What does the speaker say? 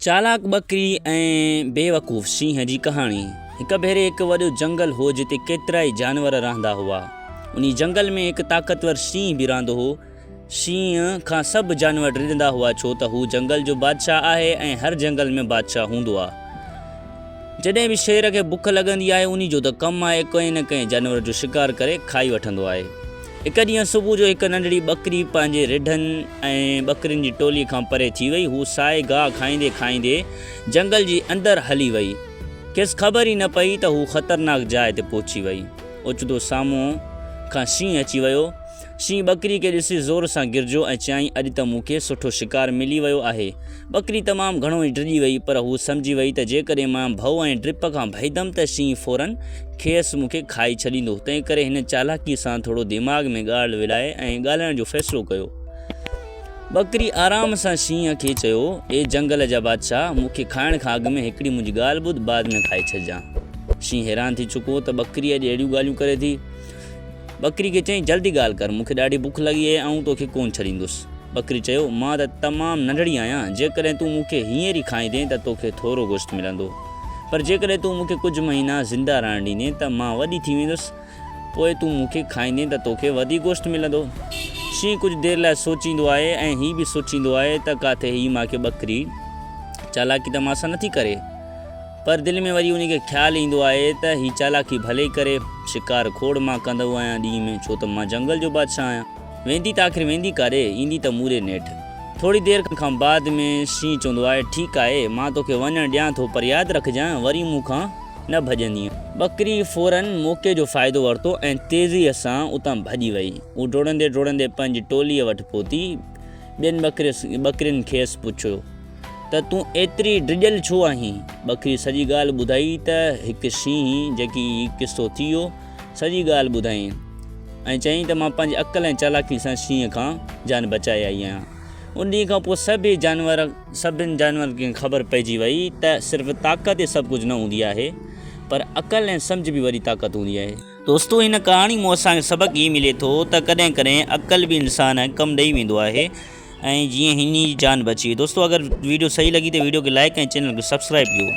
چالاڪ ٻڪري ۽ بيوقوف شينهن جي ڪهاڻي. هڪ ڀيري هڪ وڏو جنگل هو جتي ڪيترائي جانور رهندا هئا. انهي جنگل ۾ هڪ طاقتور شينهن به رهندو هو. شينهن کان سڀ جانور ڊڄندا هئا ڇو ته هو جنگل جو بادشاهه آهي ۽ هر جنگل ۾ بادشاهه هوندو آ. جڏهن به شير کي بک لڳندي آهي انهي جو ته ڪم آهي ڪنهن نه ڪنهن جانور جو شڪار ڪري کائي وٺندو آهي. هڪ ڏينهن صبح جو هڪ ننڍڙي ٻڪري پنهنجي رڍن ۽ ٻڪرين جي ٽولي کان پري ٿي وئي. هو سائي گاهه کائيندي کائيندي جنگل جي اندر هلي وئي. کيس خبر ئي نه پئي ته هو خطرناڪ جاء تي پهچي وئي. اوچتو سامهون کان شينهن اچي ويو. شينهن ٻڪري کي ڏسي زور سان گرجيو ۽ چيائين، اڄ ته مون کي سٺو شڪار ملي ويو آهي. ٻڪري تمام گهڻو ئي ڊڄي وئي، پر هوء سمجهي وئي ته جيڪڏهن مان ڀؤ ۽ ڊپ کان ڀئيدم ته شينهن فوراً کيس مون کي کائي ڇڏيندو. تنهنڪري هن چالاڪيء سان ٿورو دماغ ۾ ڳالهه ولائي ۽ ڳالهائڻ جو فيصلو ڪيو. ٻڪري آرام سان شينهن کي چيو، اي جنگل جا بادشاهه! مون کي کائڻ کان اڳ ۾ هڪڙي منهنجي ڳالهه ٻڌ، بعد ۾ کائي ڇڏجان. شينهن حيران ٿي چڪو هو ته ٻڪري اڄ اهڙيون ڳالهيون ڪري ٿي. ٻڪري کي چيائين، جلدي ڳالهه ڪر، مون کي ڏاڍي بک لڳي آهي، آئون توکي ڪونه ڇڏيندس. ٻڪري چيو، مان ته تمام ننڍڙي آهيان، جيڪڏهن تون مون کي هينئر ئي کائيندين ته توکي ٿورو گوشت ملندو، پر جيڪڏهن تون مون کي ڪجهه مهينا زنده رهڻ ڏيندين ته مان وڏي ٿي ويندس، پوء تون مون کي کائيندين ته توکي وڌيڪ گوشت ملندو. شينهن ڪجهه دير لاء سوچيندو آهي ۽ هي به سوچيندو آهي ته ڪاٿي هي مان کي ٻڪري چالاڪي ته مان سان نٿي ڪري. پر دل ۾ وري انهي کي خيال ايندو آهي ته هي چالاڪي ڀلي ڪري، شڪار کوڙ مان ڪندو آهيان ڏينهن ۾ ڇو ته مان جنگل جو بادشاهه آهيان. ويندي ته آخر ويندي ڪاڏي، ايندي ته مون ڏي نيٺ. ٿوري دير کان بعد ۾ شينهن چوندو آهي، ٺيڪ آهي، مان توکي وڃڻ ڏيان ٿو پر ياد رکجانء وري مون کان نه ڀڄندينء. ٻڪري فوراً موقعي جو فائدو ورتو ۽ تيزيء سان اتان ڀڄي وئي. هوء ڊوڙندي ڊوڙندي پنهنجي ٽوليء وٽ پهتي. ٻين ٻڪرين کيس پڇيو. ته تون ايتري ڊڄل ڇو آهين؟ ٻڪري سڄي ڳالهه ٻڌائي ته هڪ شينهن جيڪي هي قصو ٿي ويو، سڄي ڳالهه ٻڌائين ۽ چيائين ته مان پنهنجي عقل ۽ چالاڪي سان شينهن کان جان بچائي آئي آهيان. ان ڏينهن کان پوء سڀئي جانور سڀن جانورن کي خبر پئجي وئي ته صرف طاقت ئي سڀ ڪجهه نه هوندي آهي پر عقل ۽ سمجهه به وڏي طاقت هوندي آهي. دوستو هن ڪهاڻي مون اسان کي سبق هي ملي ٿو ته ڪڏهن ڪڏهن عقل به انسان ڪم ڏئي ويندو آهي ۽ جيئن هن جي جان بچي. دوستو اگر ويڊيو صحيح لڳي ته ويڊيو کي لائڪ ۽ چينل کي سبسڪرائب ڪيو.